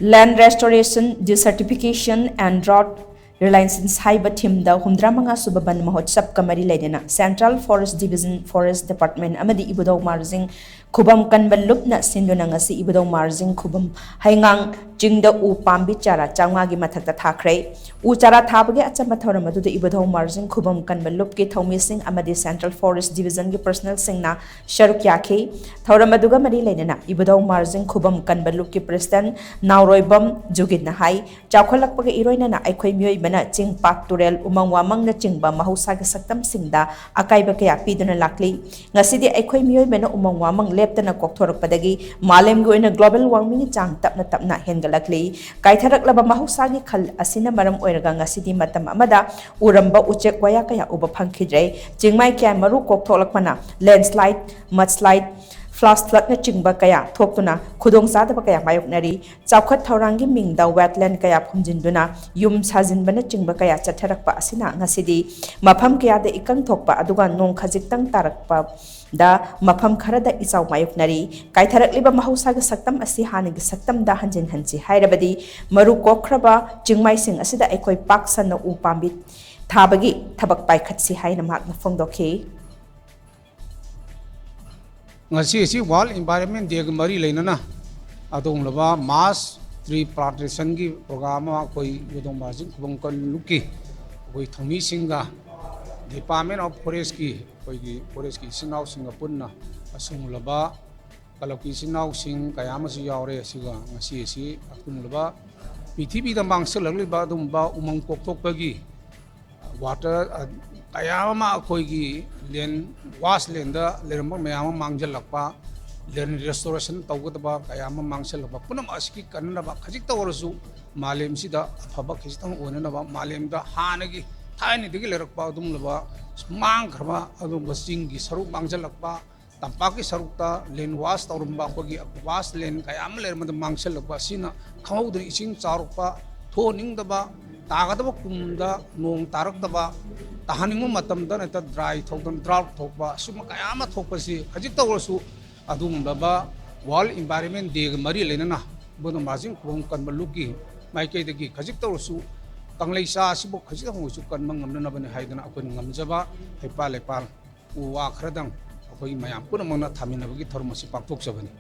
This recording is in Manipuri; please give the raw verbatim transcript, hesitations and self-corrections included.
Land Restoration, Desertification and Drought Reliance ꯍꯥꯏꯕ ꯊꯤꯝꯗ ꯍꯨꯝꯗ꯭ꯔꯥ ꯃꯉꯥ ꯁꯨꯕ ꯕꯟ ꯃꯍꯣꯠꯁꯕꯀ ꯃꯔꯤ ꯂꯩꯅꯅ Central Forest Division, Forest Department ꯑꯃꯗꯤ ꯏꯕꯨꯙꯧ ꯃꯥꯔꯖꯤꯡ ꯈꯨꯕꯝ ꯀꯟꯕ ꯂꯨꯞꯅ ꯁꯤꯟꯗꯨꯅ ꯉꯁꯤ ꯏꯕꯨꯙꯧ ꯃꯥꯔꯖꯤꯡ ꯈꯨꯕꯝ ꯍꯩꯉꯥꯡ ꯆꯤꯡꯗ ꯎ ꯄꯥꯝꯕꯤ ꯆꯥꯔꯥ ꯆꯥꯝꯃꯉꯥꯒꯤ ꯃꯊꯛꯇ ꯊꯥꯈ꯭ꯔꯦ꯫ ꯎ ꯆꯥꯔꯥ ꯊꯥꯕꯒꯤ ꯑꯆꯝꯕ ꯊꯧꯔꯝ ꯑꯗꯨꯗ ꯏꯕꯨꯙꯧ ꯃꯥꯔꯖꯤꯡ ꯈꯨꯕꯝ ꯀꯟꯕ ꯂꯨꯞꯀꯤ ꯊꯧꯃꯤꯁꯤꯡ ꯑꯃꯗꯤ Central Forest Divisionꯒꯤ personnelꯁꯤꯡꯅ ꯁꯔꯨꯛ ꯌꯥꯈꯤ꯫ ꯊꯧꯔꯝ ꯑꯗꯨꯒ ꯃꯔꯤ ꯂꯩꯅꯅ ꯏꯕꯨꯙꯧ ꯃꯥꯔꯖꯤꯡ ꯈꯨꯕꯝ ꯀꯟꯕ ꯂꯨꯞꯀꯤ president ꯅꯥꯎꯔꯣꯏꯕꯝ ꯖꯨꯒꯤꯠꯅ ꯍꯥꯏ, ꯆꯥꯎꯈꯠꯂꯛꯄꯒ ꯏꯔꯣꯏꯅꯅ ꯑꯩꯈꯣꯏ ꯃꯤꯑꯣꯏꯕꯅ ꯆꯤꯡ, ꯄꯥꯠ, ꯇꯨꯔꯦꯜ, ꯎꯃꯪ ꯋꯥꯃꯪꯅꯆꯤꯡꯕ ꯃꯍꯧꯁꯥꯒꯤ ꯁꯛꯇꯝꯁꯤꯡꯗ ꯑꯀꯥꯏꯕ ꯀꯌꯥ ꯄꯤꯗꯨꯅ ꯂꯥꯛꯂꯤ꯫ ꯉꯁꯤꯗꯤ ꯑꯩꯈꯣꯏ ꯃꯤꯑꯣꯏꯕꯅ ꯎꯃꯪ ꯋꯥꯃꯪ ꯂꯦꯞꯇꯅ ꯀꯣꯛꯊꯣꯔꯛꯄꯗꯒꯤ ꯃꯥꯂꯦꯝꯒꯤ ꯑꯣꯏꯅ global warmingꯒꯤ ꯆꯥꯡ ꯇꯞꯅ ꯇꯞꯅ ꯍꯦꯟꯒꯠꯂꯛꯂꯤ꯫ ꯀꯥꯏꯊꯔꯛꯂꯕ ꯃꯍꯧꯁꯥꯒꯤ ꯈꯜ ꯑꯁꯤꯅ ꯃꯔꯝ ꯑꯣꯏꯔꯒ ꯉꯁꯤꯗꯤ ꯃꯇꯝ ꯑꯃꯗ ꯎꯔꯝꯕ ꯎꯆꯦꯛ ꯋꯥꯌꯥ ꯀꯌꯥ ꯎꯕ ꯐꯪꯈꯤꯗ꯭ꯔꯦ꯫ ꯆꯤꯡꯃꯥꯏ ꯀꯌꯥ ꯃꯔꯨ ꯀꯣꯛꯊꯣꯛꯂꯛꯄꯅ landslide, mudslide, flash floodꯅꯆꯤꯡꯕ ꯀꯌꯥ ꯊꯣꯛꯇꯨꯅ ꯈꯨꯗꯣꯡꯆꯥꯗꯕ ꯀꯌꯥ ꯃꯥꯌꯣꯛꯅꯔꯤ꯫ ꯆꯥꯎꯈꯠ ꯊꯧꯔꯥꯡꯒꯤ ꯃꯤꯡꯗ wetland ꯀꯌꯥ ꯐꯨꯝꯖꯤꯟꯗꯨꯅ ꯌꯨꯝ ꯁꯥꯖꯤꯟꯕꯅꯆꯤꯡꯕ ꯀꯌꯥ ꯆꯠꯊꯔꯛꯄ ꯑꯁꯤꯅ ꯉꯁꯤꯗꯤ ꯃꯐꯝ ꯀꯌꯥꯗ ꯏꯀꯪ ꯊꯣꯛꯄ, ꯑꯗꯨꯒ ꯅꯣꯡ ꯈꯖꯤꯛꯇꯪ ꯇꯥꯔꯛꯄꯗ ꯃꯐꯝ ꯈꯔꯗ ꯏꯆꯥꯎ ꯃꯥꯌꯣꯛꯅꯔꯤ꯫ ꯀꯥꯏꯊꯔꯛꯂꯤꯕ ꯃꯍꯧꯁꯥꯒꯤ ꯁꯛꯇꯝ ꯑꯁꯤ ꯍꯥꯟꯅꯒꯤ ꯁꯛꯇꯝꯗ ꯍꯟꯖꯤꯟꯍꯟꯁꯤ ꯍꯥꯏꯔꯕꯗꯤ, ꯃꯔꯨ ꯀꯣꯛꯈ꯭ꯔꯕ ꯆꯤꯡꯃꯥꯏꯁꯤꯡ ꯑꯁꯤꯗ ꯑꯩꯈꯣꯏ ꯄꯥꯛ ꯁꯟꯅ ꯎ ꯄꯥꯝꯕꯤ ꯊꯥꯕꯒꯤ ꯊꯕꯛ ꯄꯥꯏꯈꯠꯁꯤ ꯍꯥꯏꯅ ꯃꯍꯥꯛꯅ ꯐꯣꯡꯗꯣꯛꯈꯤ꯫ ꯉꯁꯤ ꯑꯁꯤ World Environment Dayꯒ ꯃꯔꯤ ꯂꯩꯅꯅ ꯑꯗꯨꯒꯨꯝꯂꯕ mass tree plantationꯒꯤ program ꯑꯃ ꯑꯩꯈꯣꯏ ꯏꯕꯨꯙꯧ ꯃꯥꯔꯖꯤꯡ ꯈꯨꯕꯝ ꯀꯟꯕ ꯂꯨꯞꯀꯤ ꯑꯩꯈꯣꯏ ꯊꯧꯃꯤꯁꯤꯡꯒ Department of Forestꯀꯤ ꯑꯩꯈꯣꯏꯒꯤ forestꯀꯤ ꯏꯆꯤꯟ ꯏꯅꯥꯎꯁꯤꯡꯒ ꯄꯨꯟꯅ ꯑꯁꯤꯒꯨꯝꯂꯕ ꯀ꯭ꯂꯕꯀꯤ ꯏꯆꯤꯟ ꯏꯅꯥꯎꯁꯤꯡ ꯀꯌꯥ ꯑꯃꯁꯨ ꯌꯥꯎꯔꯦ꯫ ꯑꯁꯤꯒ ꯉꯁꯤ ꯑꯁꯤ ꯑꯗꯨꯒꯨꯝꯂꯕ ꯄ꯭ꯔꯤꯊꯤꯕꯤꯗ ꯃꯥꯡꯁꯤꯜꯂꯛꯂꯤꯕ ꯑꯗꯨꯒꯨꯝꯕ ꯎꯃꯪ ꯀꯣꯛꯊꯣꯛꯄꯒꯤ water, ꯑ, ꯀꯌꯥ ꯑꯃ ꯑꯩꯈꯣꯏꯒꯤ land, vast landꯗ ꯂꯩꯔꯝꯕ ꯃꯌꯥꯝ ꯑꯃ ꯃꯥꯡꯁꯤꯜꯂꯛꯄ, land restoration ꯇꯧꯒꯗꯕ ꯀꯌꯥ ꯑꯃ ꯃꯥꯡꯁꯤꯜꯂꯛꯄ, ꯄꯨꯝꯅꯃꯛ ꯑꯁꯤꯒꯤ ꯀꯟꯅꯅꯕ ꯈꯖꯤꯛꯇ ꯑꯣꯏꯔꯁꯨ ꯃꯥꯂꯦꯝꯁꯤꯗ ꯑꯐꯕ ꯈꯖꯤꯛꯇꯪ ꯑꯣꯏꯅꯅꯕ, ꯃꯥꯂꯦꯝꯗ ꯍꯥꯟꯅꯒꯤ ꯊꯥꯏꯅꯗꯒꯤ ꯂꯩꯔꯛꯄ ꯑꯗꯨꯒꯨꯝꯂꯕ ꯃꯥꯡꯈ꯭ꯔꯕ ꯑꯗꯨꯒꯨꯝꯕ ꯆꯤꯡꯒꯤ ꯁꯔꯨꯛ ꯃꯥꯡꯁꯤꯜꯂꯛꯄ, ꯇꯝꯄꯥꯛꯀꯤ ꯁꯔꯨꯛꯇ land vast ꯇꯧꯔꯝꯕ, ꯑꯩꯈꯣꯏꯒꯤ vast land ꯀꯌꯥ ꯑꯃ ꯂꯩꯔꯝꯕꯗ ꯃꯥꯡꯁꯤꯜꯂꯛꯄ ꯑꯁꯤꯅ ꯈꯪꯍꯧꯗꯅ ꯏꯁꯤꯡ ꯆꯥꯎꯔꯛꯄ, ꯊꯣꯛꯍꯟꯅꯤꯡꯗꯕ, ꯇꯥꯒꯗꯕ ꯀꯨꯝꯗ ꯅꯣꯡ ꯇꯥꯔꯛꯇꯕ, ꯇꯥꯍꯟꯅꯤꯡꯕ ꯃꯇꯝꯗ ꯍꯦꯛꯇ dry ꯊꯣꯛꯇꯅ drought ꯊꯣꯛꯄ, ꯑꯁꯨꯝꯕ ꯀꯌꯥ ꯑꯃ ꯊꯣꯛꯄꯁꯤ ꯈꯖꯤꯛꯇ ꯑꯣꯏꯔꯁꯨ ꯑꯗꯨꯒꯨꯝꯂꯕ World Environment Dayꯒ ꯃꯔꯤ ꯂꯩꯅꯅ ꯏꯕꯨꯙꯧ ꯃꯍꯥꯖꯤꯡ ꯈꯨꯕꯝ ꯀꯟꯕ ꯂꯨꯞꯀꯤ ꯃꯥꯏꯀꯩꯗꯒꯤ ꯈꯖꯤꯛꯇ ꯑꯣꯏꯔꯁꯨ ꯀꯪꯂꯩꯆꯥ ꯑꯁꯤꯕꯨ ꯈꯖꯤꯛꯇꯪ ꯑꯣꯏꯔꯁꯨ ꯀꯟꯕ ꯉꯝꯅꯅꯕꯅꯤ ꯍꯥꯏꯗꯨꯅ ꯑꯩꯈꯣꯏꯅ ꯉꯝꯖꯕ ꯍꯩꯄꯥꯜ ꯂꯩꯄꯥꯜ ꯎ ꯋꯥ ꯈꯔꯗꯪ ꯑꯩꯈꯣꯏ ꯃꯌꯥꯝ ꯄꯨꯝꯅꯃꯛꯅ ꯊꯥꯃꯤꯟꯅꯕꯒꯤ ꯊꯧꯔꯝ ꯑꯁꯤ ꯄꯥꯡꯊꯣꯛꯆꯕꯅꯤ꯫